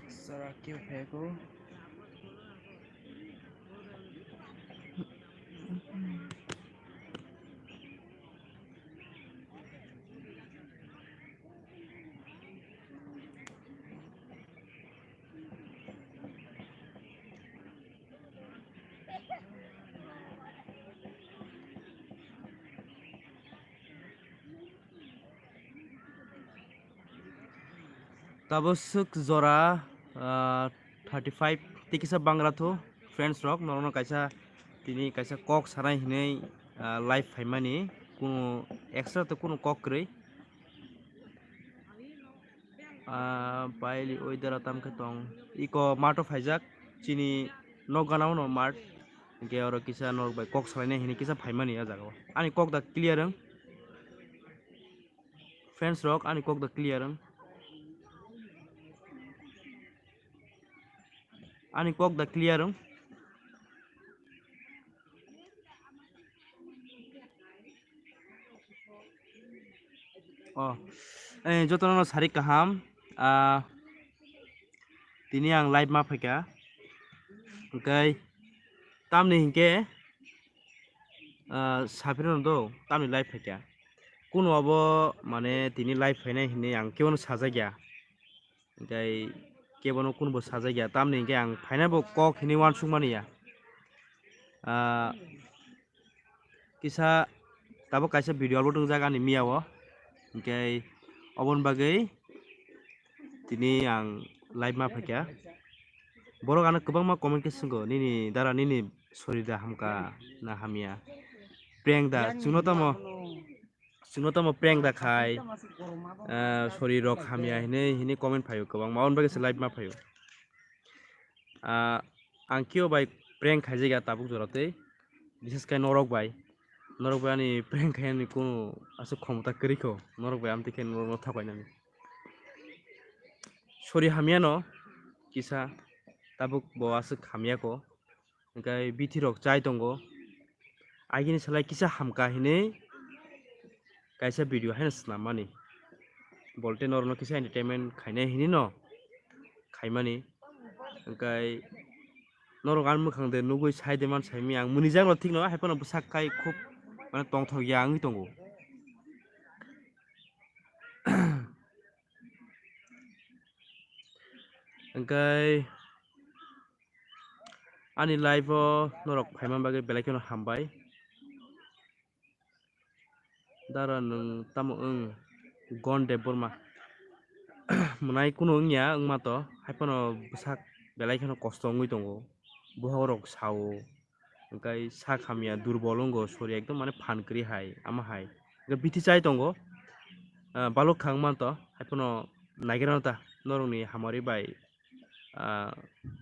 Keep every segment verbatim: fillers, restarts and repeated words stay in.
Sara khe phego. Tabuk swk jora, ah, thirty five tei kisa bangra thu friends rok, norokno kaisa tini kaisa kok sanai hinwi, ah, live phaimani, kunu extra to kunu kok kwrwi. Ah, paili oi dara tam khe tong. Iko mato phaijak, chini nok gana uno mat. Hinkhe oro kisa norok bai kok salainai hinwi kisa phaimani ah jagao. Ani kok da clear wng? Friends rok, ani kok da clear wng? Ani kok da clear wng? Oh, eh, jotono no sari kaham. Ah, tini ang live ma phaikha. Hwnkhe tamni hinkhe, ah, sapirino do tamni live phaikha. Kuno abo mane tini live phainai hinwi ang kebono sajakya. Hinkhe kebono kunbo sajakya. Tamni hinkhe ang phainai bo kok hinwi uansukmani ya. Ah, kisa tabuk kaisa video upload wngjak ani miya o. Hinkhe oboni bagwi tini ang live ma phaikha. Borok ano kwbangma comment khe swngo, "Nini dara nini sori da hamkha na hamya? Prank da?" Chwngno tamo, chwngno tamo prank da khai, ah, sori rok hamya hinwi, hinwi comment phaio kwbangma. Oboni bagwi se live ma phaio. Ah, ang kebo bai prank khaijak ya tabuk jora tei, bises khe norok bai, norok bai ani prank khainani kunu aswk khomota kwrwi kho, norok bai amtwi khe norokno thok khainani. Sori hamya no kisa, tabuk bo aswk hamya kho, hwnkhe bithi rok chai tongo. Agini salai kisa hamkha hinwi kaisa video haino swnammani. Bolte norokno kisa entertainment khainai hinwi no khaimani. Hwnkhe norok ani mwkhang de nugwi sai de man saimanya ang mwnijak no thik no, hai phano bwsak khai khub mane tongthok ya wngwi tongo. Hwnkhe ani live o norok phaima bagwi belai kheno hambai. Dara nwng tamo wng Gon Debbarma? Mwnai kunu wngya wngma to, hai phano bwsak belai kheno kosto wngwi tongo, bohok rok sao, hwnkhe sak hamya, durbol wngo, sori ekdom mane phan kwrwi hai, ama hai. Hwnkhe bithi chai tongo, ah, balok kha wngma to, hai phano naigra no ta norokni hamari bai, ah,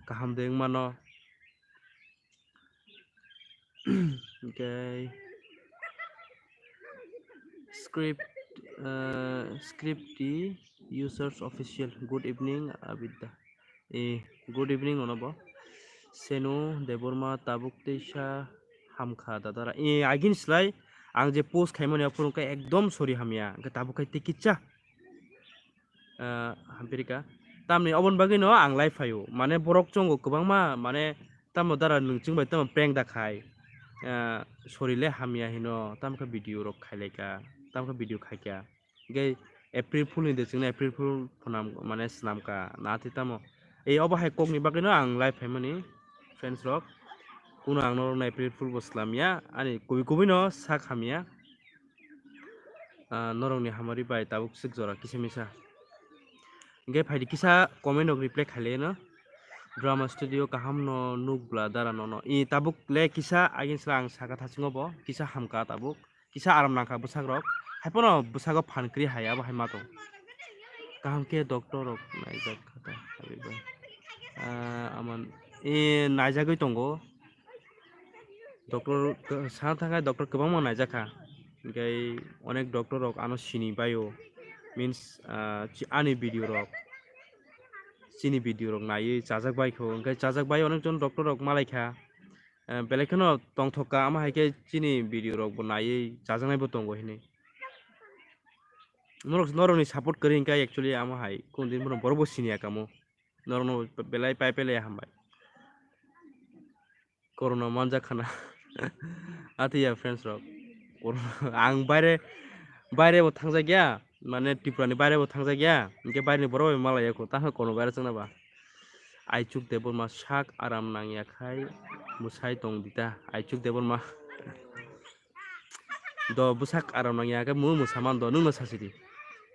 kaham de wngmano. Okay. Script, uh, script di users official. Good evening, Abida. Eh, good evening, ono bo. Senu Debbarma tabuk teisa hamkha dadara. Eh, agin slai ang je post khaimani aphuru khe ekdom sori hamya. Hwnkhe tabuk khai tikitsa. Ah, hampirika. Tamni oboni bagwino ang live phaio. Mane borok chongo kwbangma, mane tamo dara nwng chwng bai tamo prank da khai. Ah, sori le hamya hino, tamo khe video rok khailaika, tamo khe video khaikha. Hwnkhe April Fool ni de chwngno April Fool phunam, mane swnamkha, na thwi tamo. Ei obo hai kokni bagwino ang live phaimani, friends rok. Kuno ang norokno April Fool bo swlamya, ani kubui kubui no sak hamya. Ah, norokni hamari bai tabuk swk jora kisa misa. Hwnkhe phaidi kisa comment rok reply khailai no. Drama studio kaham no nukbla dara nono. I tabuk le kisa agin sla ang saka thasingo bo kisa hamkha tabuk. Kisa aram nangkha bwsak rok. Haiphano bwsago phan kwrwi hai abo hai ma tong. Kaham khe doctor rok naijak kha ta, ah, aman, e, naijagwi tongo. Doctor, sana thangkha doctor kwbangma naijakha. Hinkhe onek doctor rok ano sini baio. Means, ah, chi-, ani video rok. Chini video rok naiwi chajak baikho. Hinkhe chajak bai onek jon doctor rok malaikha. Eh, belai kheno tongthok ka, ama hai khe chini video rok bo naiwi chajaknai bo tongo hinwi. Norok, norokni support kwrwi hinkhe actually ama hai kunu din bono borok bo siniya kamo. Norokno belai pai pelai hambai. Corona manjak khana. Ati ya friends rok. Corona, ang baire, baire bo thangjak ya. Mane Tripura ni baire bo thangjak ya. Hingke baire ni borok bai malai ya ko. Taha corona virus wngna ba. Aichuk Debbarma sak aram nang ya khai mwsai tong di ta. Aichuk Debbarma. Do bwsak aram nang ya khe mu mwsa man do, nwng no sasi di.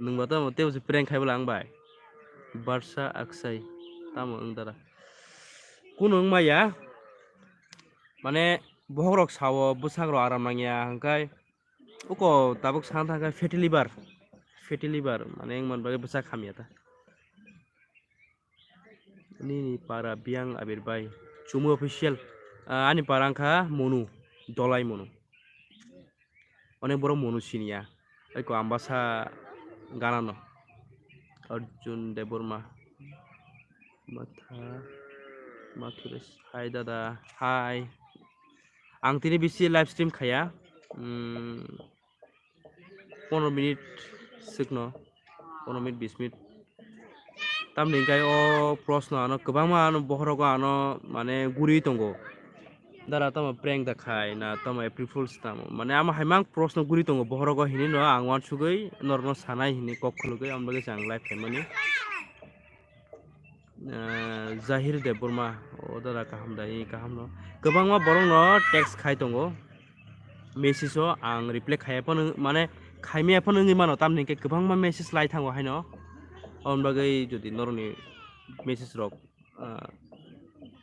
Nwng ba tamo tei prank khai bwla ang bai. Barsa Aksai tamo wng dara. Kunu wng maya. Mane bohok rok sao bwsak rok aram nang ya hwnkhe uko tabuk sana thangkhe fatty liver. Fatty liver mane wng man bagwi bwsak hamya ta. Nini para biyang Abir bai. Chumu official. Ah, ani para wngkha Monu, Dolai Monu. Onek borok Monu siniya. Eko Ambasa ganano. Arjun Debbarma. Matha. Mathures. Hi dada. Hi. Ang tini bisi live stream khaya. Hmm. Pondro minute swkno, pondro minute, bis minute. Tamni hwnkhe o proshno ano kwbangma ano bokhorogo ano mane guriwi tongo. Dara tamo prank da khai na tamo April Fools tamo. Mane amo hai mang proshno guri tongo bokhorogo hinwi no ang uansugwi norokno sanai hinwi kok khulugwi, aboni bagwi se ang live khaimani. Eh, Zahir Debbarma, o dada kaham da, i kaham no. Kwbangma borok no text khai tongo. Message o ang reply khaiya phano, mane khaimaya phano wngwi mano, tamni hwnkhe kwbangma message lai thango haino. Aboni bagwi jodi norokni message rok, ah,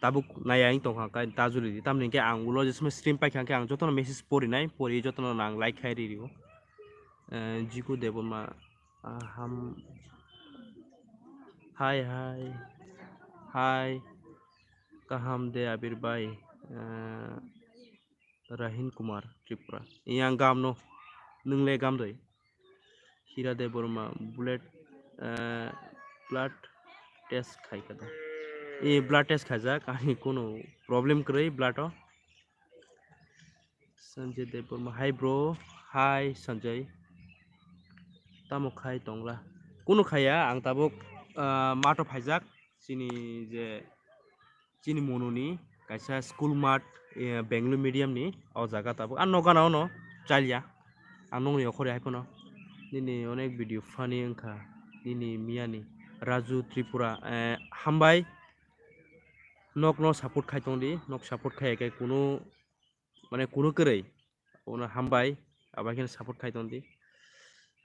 tabuk naiya wng tongkha, kai ta juri di. Tamni hwnkhe ang ulo jesma stream paikha hwnkhe ang jotono message porinai, pori jotono ang like khai ri rio. Eh, Jiku Debbarma, Aham. Hi, hi. Hi. Kaham de Abir bai. Eh, Rahin Kumar Tripura. Yang gam no. Nung le gam doi. Hira Debbarma, bullet, eh, blood test khai kada. E blood test khaijak, ani kono problem kwrwi blood o. Sanjay Debbarma, hi bro, hi Sanjay. Tamo khai tongla? Kunu khaya, ang tabuk, ah, mato phaijak, chini je, chini mononi, kaisa school mat, eh, Bengali medium ni, o jaga tabuk. Ang nogana ono, chalya. Ang nogni okhorya hai phano. Nini onek video funny wngkha, nini miyani. Raju Tripura, eh, hambai. Nokno support khai tongdi, nok support khai khe kunu mane kunu kwrwi, abono hambai, abai kheno support khai tongdi.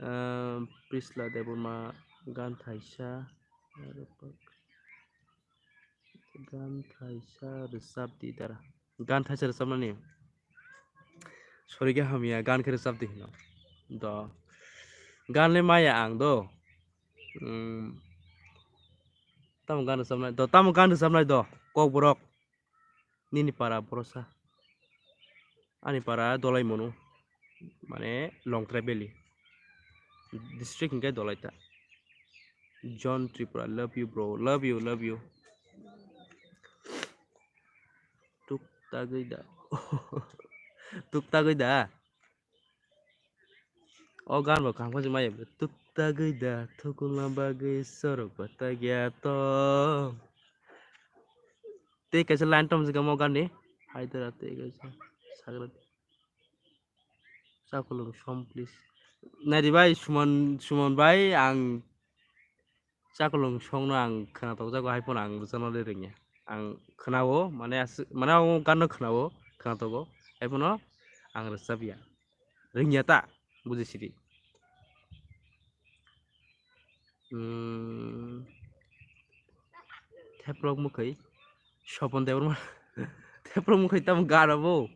Ehm, Prisla Debbarma gan thaisa, gan thaisa rwchapdi dara. Gan thaisa rwchapnani. Sorry khe hamya, gan khe rwchapdi hino. Do. Gan le maya ang do. Hmm. Tamo gan rwchapnai do, tamo gan rwchapnai do, Kokborok. Nini para borosa. Ani para Dolai Monu. Mane Longtrai Valley. District hingke Dolaita. John Tripura, love you bro, love you, love you. Tuk tagwi da. Tuk tagwi da. O gan bo kaham khe maya tuk tagwi da, thukulna bagwi sorok bo tagya to. Tei kaisa line tom jagamo gan ni. Haidara tei kaisa sagra. Chakulung som please. Naidi bai Suman, Suman bai ang Chakulung songno ang khwnatok jago, hai phano ang rwchapna le rwngya. Ang khwnao, mane as-, mane o ganno khwnao, khwnatogo, hai phano ang rwchapya. Rwngya ta, buji sidi. Hmm. Theplok mwkhwi, Sopon Debbarma. Theplok mwkhwi tamo gana bo.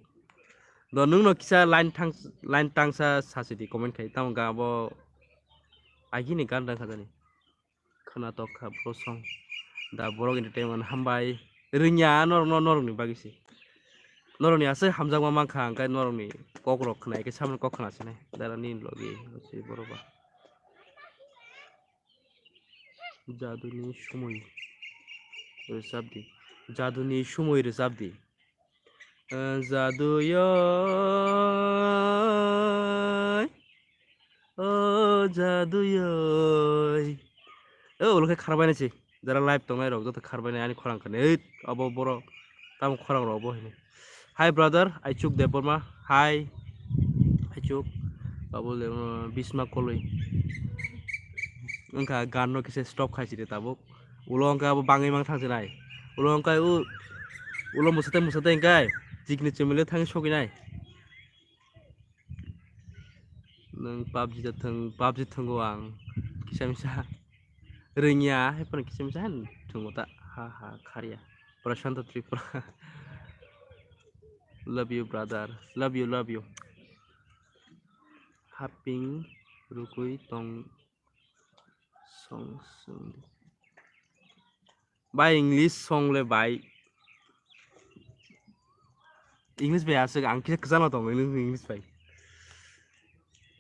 Do nwngno kisa line thang, line tangsa sasidi comment khai, tamo ga bo agini gan rwngkha jani. Khwnatok kha bro song. Da Borok Entertainment hambai. Rwngya norokno, norokni bagwi se. Norokni aswk hamjakma mankha, hwnkhe norokni kokrok khwnai khe samani kok khwnasinai. Dara nini logi se borok ba. Jaduni somoi rwchapdi. Jaduni somoi rwchapdi. Jaduyoi, o jaduyoi. O, ulo khe kharbainai se. Jara live tongnai rok joto kharbainai ani khorang kani. Eit, abo boro tamo khorang rok bo hini. Hi brother, Aichuk Debbarma. Hi. Aichuk. Babu le, uh, Bisma Koloi. Wngkha gan no kisa stop khai sidi tabuk. Ulo wngkha abo bangwi mang thang sinai. Ulo wngkha u, ulo musate musate wngkha. Chikni chumile thang sokinai. Nwng PUBG da thwng, PUBG thwngo ang. Kisa misa. Rwngya, hai phano kisa misa han thwngo ta. Ha ha, kharya. Prashanto Tripura. Love you, brother. Love you, love you. Haping rukui tong song song. Bai English song le bai. English bai aswk ang kisa kwchangma tongo English, English bai.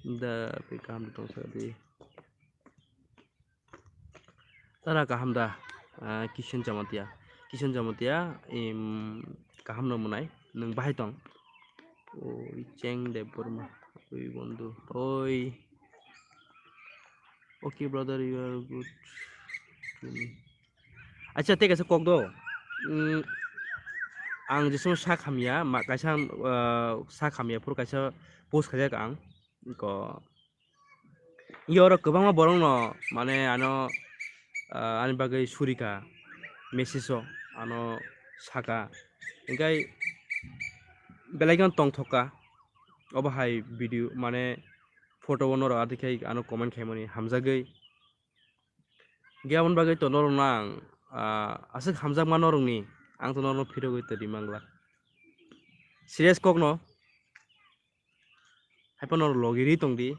Da pe kam tong sa di. Tara kaham da, ah, Kishon Jamatia. Kishon Jamatia, em, kaham no mwnai, nwng bahai tong. Oi, Cheng Debbarma, oi, bondhu, oi. Okay, brother, you are good to me. Acha, tei kaisa kok do. Mm, ang jesmo sak hamya, ma, kaisa, ah, sak hamya, phuru kaisa post khaijak ang. Ko, Yo, oro kwbangma borokno, mane, ano, ah, ani bagwi surika, message o, ano saka. Hinkhe belai kheno tongthokka. Obo hai video, mane, photo o norok adikhai ano comment khaimani hamjagwi. Hinkhe aboni bagwi to norokno ang, ah, aswk hamjakma norokni, ang to norokno phirogwi twi rimang glak. Serious kokno. Haiphano logi ri tongdi,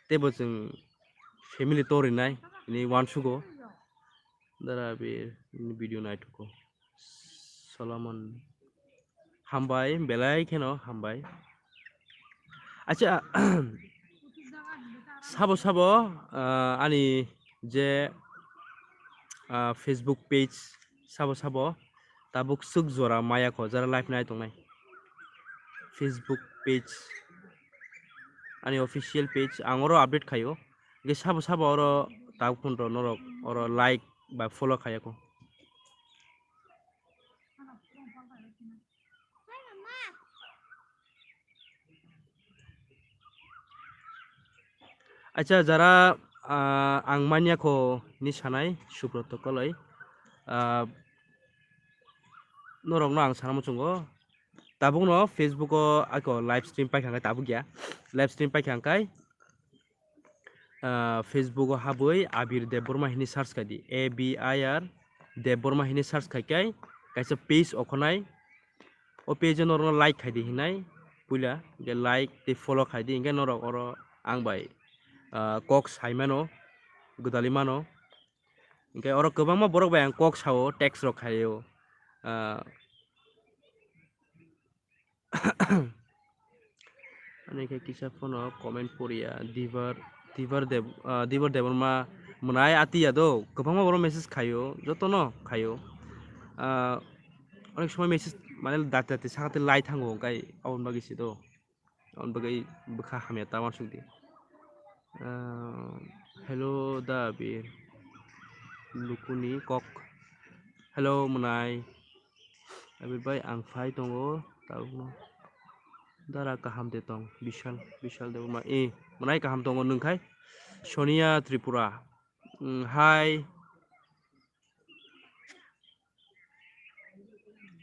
teibo chwng family torinai, hwnwi uansugo. Dara bini video naithugo. Solomon. Hambai, belai kheno hambai. Acha, sabo sabo, ah, ani je, ah, Facebook page sabo sabo tabuk swk jora maya kho jara live nai tongnai. Facebook page, ani official page, ang oro update khaio. Ge sabo sabo oro tabuk phone rok norok oro like ba follow khaiya kho. Acha, jara, ah, ang manya kho ni sanai Subroto Koloi, ah, norokno ang sana muchungo. Tabukno Facebook o ako live stream paikha khe tabuk ya. Live stream paikha khe, ah, Facebook o habwi Abir Debbarma hini search khaidi. A B I R Debbarma hini search khai khe kaisa page okhonai. O page o norokno like khaidi hinai puila, hinkhe like tei follow khaidi, hinkhe norok oro ang bai, ah, kok saimano, gwdali mano. Hinkhe oro kwbangma borok bai ang kok sao, text rok khaio. Ah, ani khe kisa phano comment poriya, Dibar, Dibar Deb-, ah, Dibar Debbarma mwnai atiya do, kwbangma borok message khaio, jotono khaio. Ah, onek somoi message mane dati dati sakate lai thango, hwnkhe aboni bagwi se do. Aboni bagwi bwkha hamya ta uansukdi. Ah, hello, da Abir. Lukuni kok. Hello, mwnai. Abir bai, ang phai tongo, tabukno. Dara kaham de tong, Bishal, Bishal Debbarma. Eh, mwnai kaham tongo nwng khai? Sonia Tripura. Mm, hai.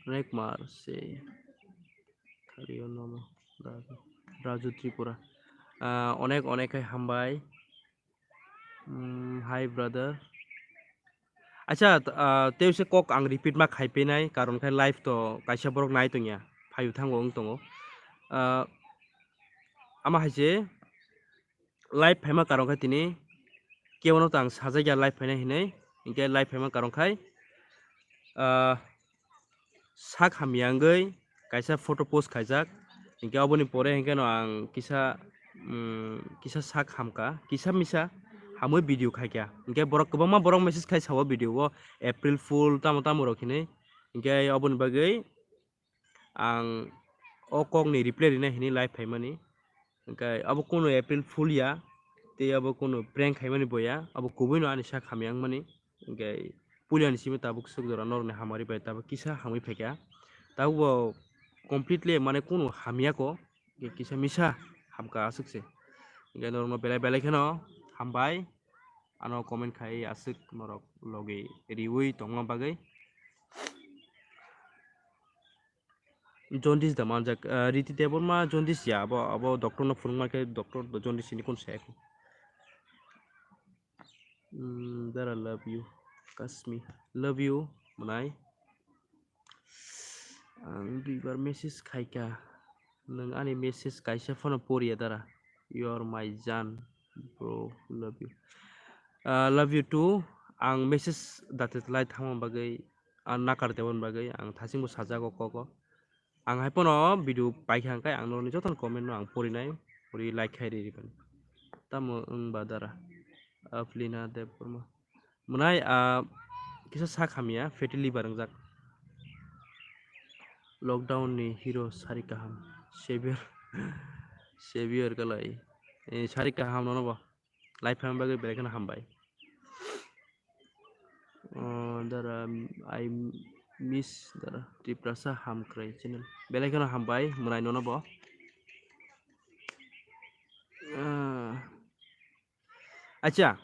Rekmar se. Kariyo nono. Raju, Raju Tripura. Ah, onek onek khai hambai. Mm, hi brother. Acha, t-, ah, tei se kok ang repeat ma khai penai, karon khai live to kaisa borok nai tongya, phayu thango wng tongo. Ah, ama hai se live phaima karon khai tini kebono to ang sajagya live phainai hinwi, hinkhe live phaima karon khai, ah, sak hamya wngwi kaisa photo post khaijak, hinkhe aboni pore hinkhe no ang kisa, mm, kisa sak hamkha, kisa misa hamwi video khaikha, hinkhe borok kwbangma borok message khai sao video o April Fool tamo tamo rok hinwi, hinkhe aboni bagwi ang o kokni reply rina hinwi live phaimani. Hinkhe abo kunu April Fool ya, tei abo kunu prank khaimani bo ya, abo kubui no ani sak hamya wngmani. Hinkhe puilani simi tabuk swk jora norokni hamari bai tabuk kisa hamwi phaikha. Tabuk bo completely mane kunu hamya ko, kisa misa hamkha aswk se. Hingkhe norokno belai belai kheno hambai. Ano comment khai aswk norok logi riwi tongma bagwi. Jaundice da manjak, ah, Riti Debbarma jaundice ya, abo, abo doctor no phunukma khe doctor jaundice ni kun saya kho. Mm, Dara love you, Kasmi, love you, mwnai. Ang duibar message khaikha, nwng ani message kaisa phano poriya Dara. You are my jaan, bro, love you. Ah, love you too. Ang message date lai thangma bagwi, ah, nakar teboni bagwi ang thasingbo sajak o kok o. Ang hai phano video paikha hwnkhe ang norokni jotono comment no ang porinai, pori like khai riri mani. Tamo wng ba Dara? Aplina Debbarma. Mwnai, ah, kisa sak hamya, fatty liver wngjak. Lockdown ni hero sari kaham. Savior. Savior kalai. Eh, sari kaham nono bo. Live phai bagwi belai kheno hambai. Oh, Dara, I miss Dara Tiprasa Hamkrai channel. Belai kheno hambai, mwnai nono bo. Ah. Acha,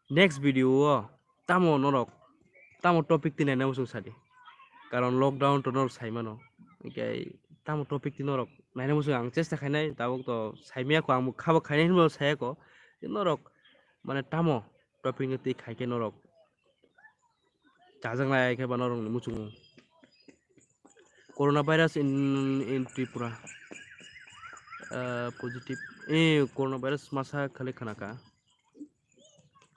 next video o tamo norok, tamo topic twi naina muchung sadi. Karon lockdown to norok saimano. Hingkhe tamo topic twi norok naina muchung ang chesta khainai, tabuk to saimaya ko, ang khabo khainai hinbo saya ko. Norok mane tamo topic no twi khaikhe norok chajaknai khe ba norokni muchungo. Coronavirus in, in Tripura. Ah, positive. Eh, coronavirus masa khali khanaka.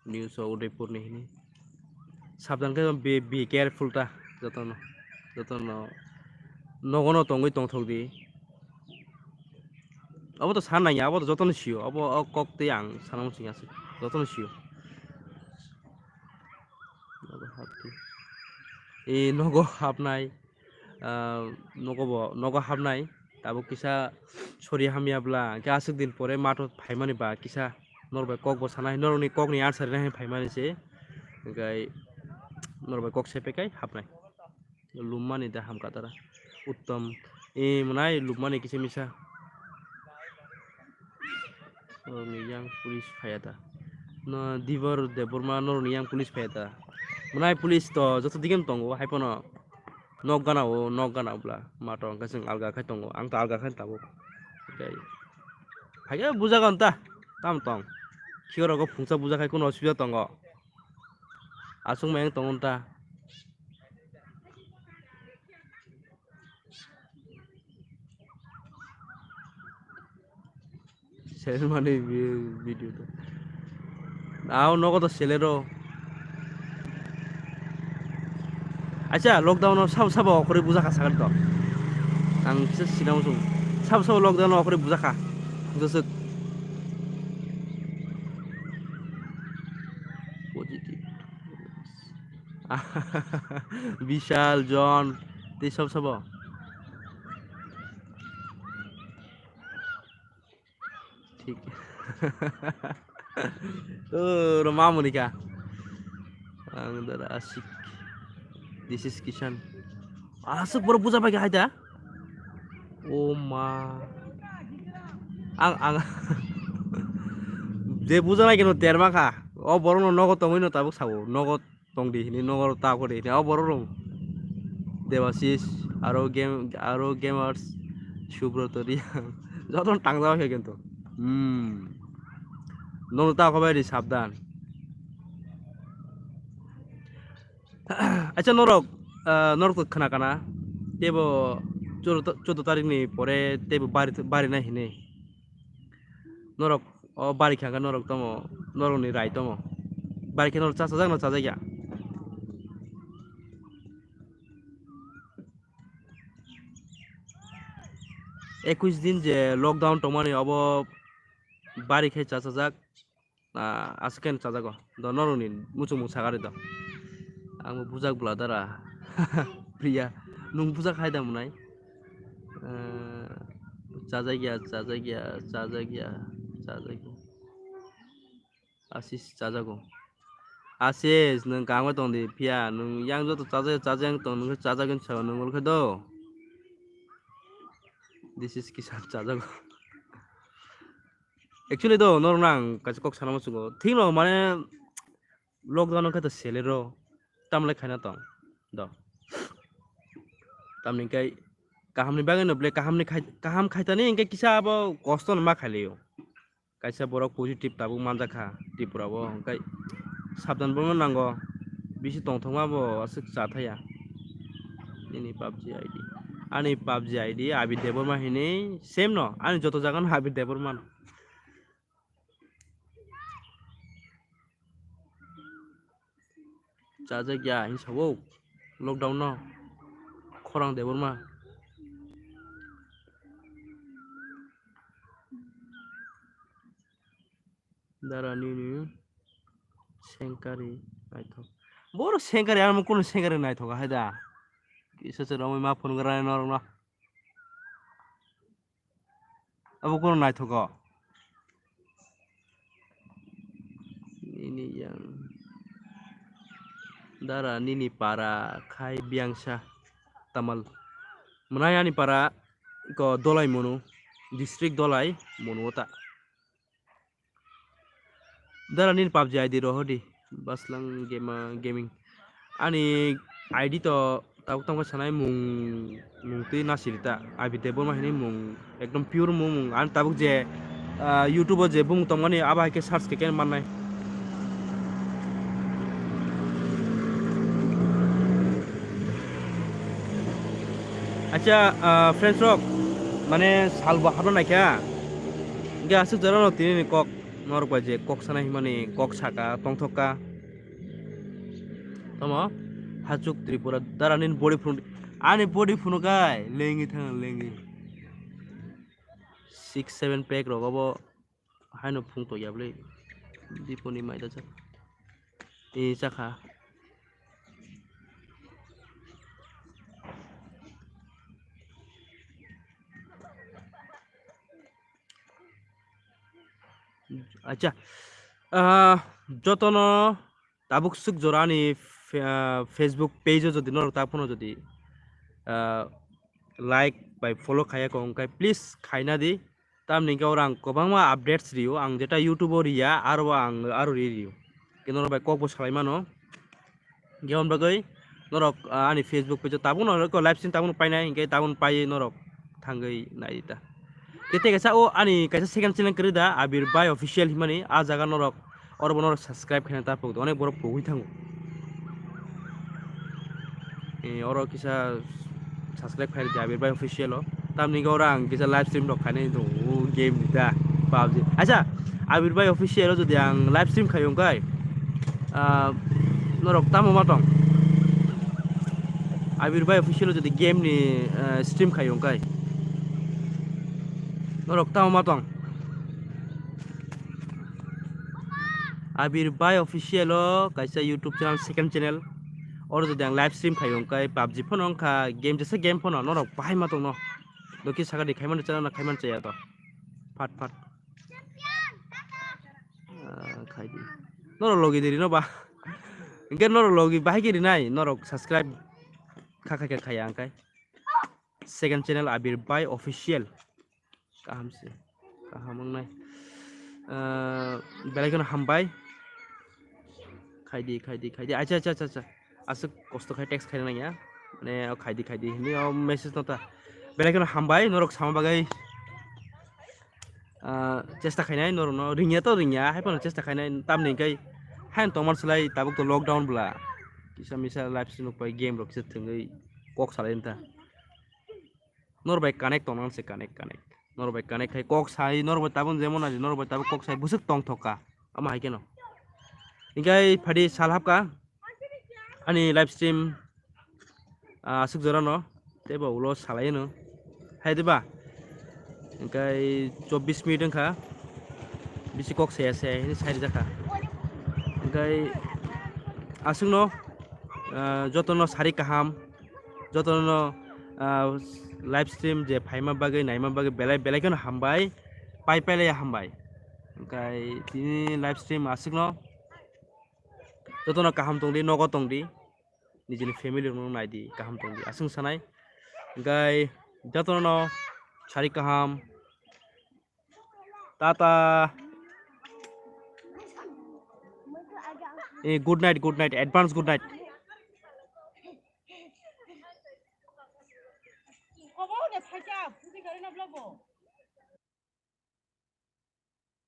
News o Udaipur ni hini. Sabdan khe be, be careful ta. Jotono. Jotono. Nogono tongwi tongthok di. Abo to san nangya, abo to jotono sio. Abo o kok tei ang sana muchung ya se. Jotono sio. Nogo hapdi. E nogo hapnai. Ah, nogo bo, nogo hapnai. Tabuk kisa sori hamya bla. Hingkhe aswk din pore matho phaimani ba kisa norok bai kok bo sanai. Norokni kokni answer rina phaimani se. Hingkhe norok bai kok sepekai hapnai. Lummani da hamkha dara. Uttom. E mwnai lummani kisa misa. Norokni yang police phaiya da. No, Dibor Debbarma norokni yang police phaiya da. Mwnai police to joto digem tongo, hai phano nok gana o, nok gana bla. Matho hwnkhe chwng alga khai tongo. Ang to alga khai tabuk. Phaiya bujago ta. Tam tong. Khiyorogo phungsa bujakhai kuno osubida tongo. Aswk mayang tongo ta. Sel mani vi-, video to. Ao nogo to selero. Acha, lockdown o sabo sabo okhorwi bujakha sakha to. Ang se sinamo sung. Sabo sabo lockdown o okhorwi bujakha. Josuk. Positive. Bishal, John, tei sabo sabo. Thik. O, roma munika. Ang dara asik. This is Kishan. Asuk boro buja pai hai da. O ma. Ang, ang. Je buja nai keno terma kha. O borok no nogo tongwi no tabuk sabo. Nogo tong di hini nogo ta kore hini. O borok rok. Devasis, aro game, aro gamers, Subroto Riang. Joto tangjak khe kento. Hmm. Nono ta khobai di sabdan. Acha norok, ah, norok to khna kana. Tebo chordo, chordo tarik ni pore tebo bari, bari na hini. Norok o bari kha khe norok tamo, norok ni rai tamo. Bari khe norok cha chajak na chajak ya. Ekwis din je lockdown tongmani obo bari khe cha chajak. Ah, aswk khe chajago. Do norokni muchungmung sagari do. Ang bo bujak bwla dara. Priya, nwng bujak hai da mwnai? Ah, chajakya, chajakya, chajakya, chajakya. Asis chajago. Asis, nwng kangma tong di, phiya nwng yang joto chajak, chajak tong, nwng chajak wng sao, nwng olo khe do. This is Kisan chajak. Actually do, norok nang kaisa kok sana muchungo. Thik no mane lockdown khe to selero. Tamle khaina tong. Do. Tamni kai kaham ni bagwi no ble kaham ni khai, kaham khaitani hingke kisa abo kosto no ma khailio. Kaisa borok positive tabuk manjakha Tripura o, hwnkhe sabdan bo nango, bisi tongthokma bo aswk cha thaya. Nini PUBG I D, ani PUBG I D Abir Debbarma hinwi same no, ani joto jaga no Abir Debbarma no. Chajak ya hinwi sabo lockdown no khorang Debbarma. Dara nini sengkari naithok. Boro sengkari, ang kunu sengkari naithok hai da. Kisa se romwi ma phone gra norok no. Abo kunu naithogo. Nini yang dara nini para khai biyangsa tamal. Mwnai ani para ko Dolai Munu, district Dolai Munu ta. Dara nini PUBG I D rohodi, Baslang Gema Gaming. Ani I D to tabuk tongkha sanai mung, mung twi nasiri ta. Abir Debbarma hinwi mung, ekdom pure mung, mung. Ani tabuk je, ah, YouTube o je bumung tongmani abo hai khe search khe khe mannai. Acha, ah, friends rok, mane salbo habna naikha. Hingke aswk jora no tini ni kok. Norok bai je kok sana himani kok saka tongthok ka. Tamo hachuk Tripura dara nini body phunuk, ani body phunuk kai lengi thang lengi. Six seven pack rok obo haino phung to yabli. Diponi mai da chak. E chakha. Acha, ah, jotono tabuk swk jora ani fe-, ah, Facebook page o jodi norok ta phano jodi, ah, like bai follow khaya kong kai, please khaina di. Tamni hwnkhe oro ang kwbangma updates rio, ang jeta YouTube o riya, aro ang aro ri rio. Khe norok bai kok bo salai mano. Hingke hwn bagwi norok, ah, ani Facebook page o tabuk no live stream tabuk no painai, hingke tabuk no paiwi norok thangwi nai ta. Khe tei kaisa o ani kaisa second channel kwrwi da, Abir Bhai Official himani, ah jaga norok oro bo norok subscribe khaina ta pokdi, onek borok pogwi thango. Eh, oro kisa subscribe khai di Abir Bhai Official o. Tamni hwnkhe oro ang kisa live stream rok khainai tongo, game ni ta, PUBG. Acha, Abir Bhai Official o jodi ang live stream khai wngkha, ah, norok tamo ma tong? Abir Bhai Official o jodi game ni, ah, stream khai wngkha, norok tamo ma tong? Abir Bhai Official o kaisa YouTube channel, second channel. Oro jodi ang live stream khai wngkha, PUBG phano wngkha, game jesa game phano norok bahai ma tongno. Dokhe sakadi khaimani channel na khaimani chaya to. Phat phat. Ah, khaidi. Norok logi diri no ba. Hingke norok logi bahai ke rinai, norok subscribe kha kha khe khaya angkai. Second channel Abir Bhai Official. Kaham se. Kaham wngnai. Ah, belai kheno hambai. Khaidi, khaidi, khaidi. Acha, acha, acha, acha. Aswk kosto khai text khaina nangya. Mane, o khaidi, khaidi. Hini o message no ta. Belai kheno hambai. Norok sama bagwi, ah, chesta khainai. Norok no ringya to ringya. Hai phano chesta khainai. Tamni hwnkhe haino tongmani slai tabuk to lockdown bwla. Kisa misa live stream rok bai game rok kisa thwngwi kok salai ta. Norok bai connect tongna se connect, connect. Norok bai connect khai kok sai, norok bai tabuk jemon aji, norok bai tabuk kok sai, bwswk tongthok ka. Ama hai keno. Hingke phadi sal hapka. Ani live stream, ah, aswk jora no. Tei bo ulo salai no. Hai diba? Hingke chobbish minute wngkha. Bisi kok saya saya hini sai rijak kha. Hingke aswk no, ah, joto no sari kaham. Jotono, ah, live stream je phaima bagwi, naima bagwi belai, belai kheno hambai, pai pailai hambai. Hwnkhe tini live stream aswkno Jotono kaham tongdi, nogo tongdi, nijini family rokno naidi, kaham tongdi, aswng sanai. Hingkai jotono sari kaham, tata. Eh, good night, good night, advance good night.